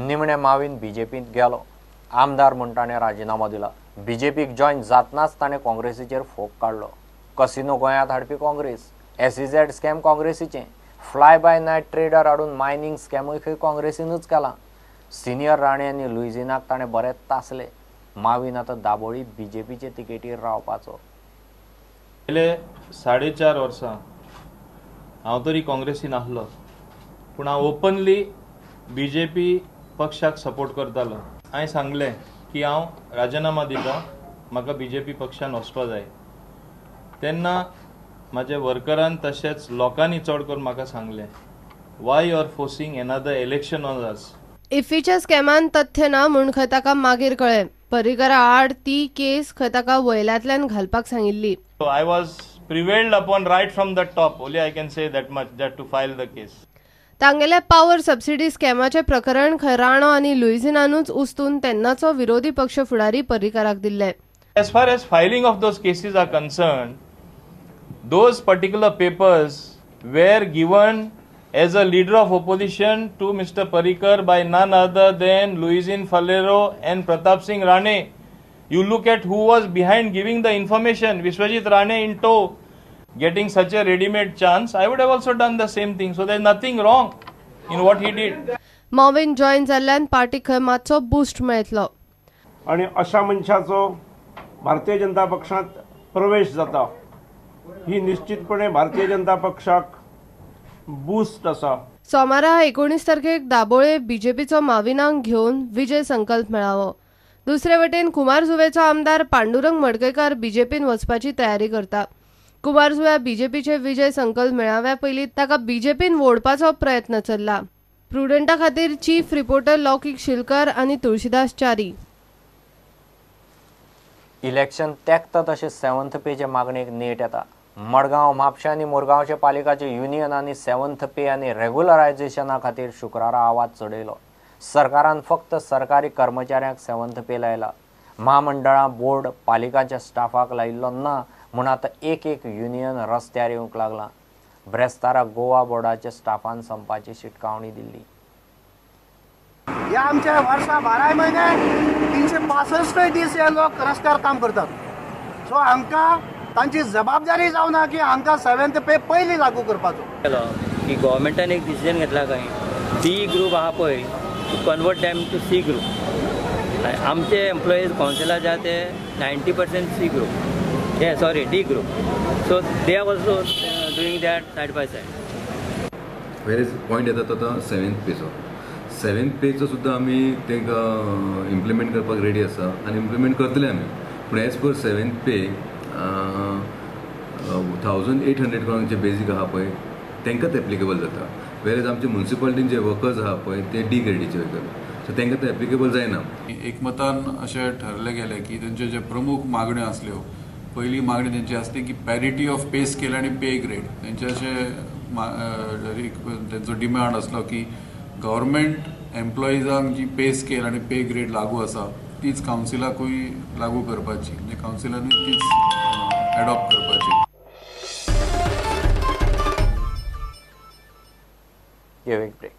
निमणे माविन बीजेपींत गेलो. आमदार म्हूण ताणें राजिनामो दिला. बीजेपीक जॉयन जातनाच ताणें काँग्रेसीचेर फोग काडलो. कसिनो गोंयांत हाडपी काँग्रेस, एसईझेड स्कॅम काँग्रेसीचें, फ्लाय बाय नायट ट्रेडर हाडून मायनींग स्कॅमूय खंय काँग्रेसीनूच केलां. सिनियर राणे आनी लुइझिनाक ताणें बरेच तासले. माविन आतां दाबोळी बीजेपीचे तिकेटीर रावपाचो. पयले 4.5 वर्सां हांव तरी काँग्रेसीन आसलो, पूण हांव ओपनली बीजेपी पक्षाक सपोर्ट करतालो. हांवें सांगलें की हांव राजिनामा दिता, म्हाका बीजेपी पक्षान वचपा जाय. तेन्ना म्हाज्या वर्करान तशेंच लोकांनी चड करून म्हाका सांगलें, why you are forcing another election on us. इफ्फीच्या स्कॅमान तथ्य ना म्हूण खंय ताका मागीर कळ्ळें. पर्रीकरा आड ती केस खंय ताका वयल्यांतल्यान घालपाक सांगिल्ली. I was prevailed upon right from the top, only I can say that much, that to file the case. तांगेल्या पावर सबसिडी स्कॅमाचें प्रकरण खंय राणो आनी लुइझिनानूच उस्तून तेन्नाचो विरोधी पक्ष फुडारी पर्रीकराक दिल्ले. As far as filing of those cases are concerned, those particular papers were given as a leader of opposition to Mr. Parrikar by none other than Luizinho Faleiro and Pratap Singh Rane. You look at who was behind giving the information, Vishwajit Rane in tow, getting such a ready-made chance. I would have also done the same thing. So there is nothing wrong in what he did. Mauvin join जाल्ल्यान पार्टीक खंय मातसो boost मेळटलो. आनी अशा मनशाचो भारतीय जनता पक्षांत प्रवेश जाता ही निश्चितपणे भारतीय जनता पक्षाक बूस्ट आसा. सोमारा 19 तारखेक दाबोळे बीजेपीचो माविनाक घेवन विजय संकल्प मेळावो. दुसरे वटेन कुमारजुवेचो आमदार पांडुरंग मडकयकार बीजेपीन वचपाची तयारी करता. कुमारजुव्या बीजेपीचे विजय संकल्प मेळाव्या पयलीं ताका बीजेपीन वोडपाचो प्रयत्न चल्ला. प्रुडंटा खातीर चीफ रिपोर्टर लौकीक शिलकर आनी तुळशीदास च्यारी. इलेक्शन तेकता तशें 7th पेचे मागणेक नेट येता. मडगांव, म्हापशें आनी मुरगांवच्या पालिकाचे युनियनांनी 7th पे आनी रेगुलरायझेशना खातीर शुक्रारा आवाज चडयलो. सरकारान फक्त सरकारी कर्मचाऱ्यांक 7th पे लायला. म्हामंडळां, बोर्ड, पालिकांच्या स्टाफाक लायिल्लो ना म्हूण आतां एक एक युनियन रस्त्यार येवंक लागलां. ब्रेस्तारा गोवा बोर्डाच्या स्टाफान संपाची शिटकावणी दिल्ली. ह्या आमच्या वर्सा 12 म्हयने 365 दीस हे लोक रस्त्यार काम करतात. सो हांकां तांची जबाबदारी जावना की हांकां 7th पे पयलीं लागू करपाचो. की गव्हर्मेंटान एक डिसिजन घेतला खंय डी ग्रूप आहा पळय, convert them to C group. आमचे एम्प्लॉईज कावन्सिला जे आहा ते 90% सी ग्रूप, हे sorry D group. So they are also doing that side by side. Whereas point येता तो आतां 7th पेचो. 7th पेचो सुद्दां आमी तांकां इम्प्लिमेंट करपाक रेडी आसा आनी इम्प्लिमेंट करतले आमी. पूण एज पर 7th पे 1800 कोणाक जे बेजीक आहा पळय तांकांच एप्लिकेबल जाता. वेरेज आमचे म्युनिसिपालिटीन जे वर्कर्स आहा पळय ते डी ग्रेडीचे वयतले, सो तांकां ते एप्लिकेबल जायना. एकमतान अशें ठरलें गेलें की तेंच्यो ज्यो प्रमुख मागण्यो आसल्यो, पयली मागणी तेंची आसली की पॅरिटी ऑफ पे स्केल आनी पे ग्रेड. तेंचे अशें तेंचो डिमांड आसलो की गव्हर्मेंट एम्प्लॉइजांक जी पे स्केल आनी पे ग्रेड लागू आसा तीच कावन्सिलाकूय लागू करपाची, म्हणजे कावन्सिलानूय तीच एडॉप्ट करपाची. एक ब्रेक.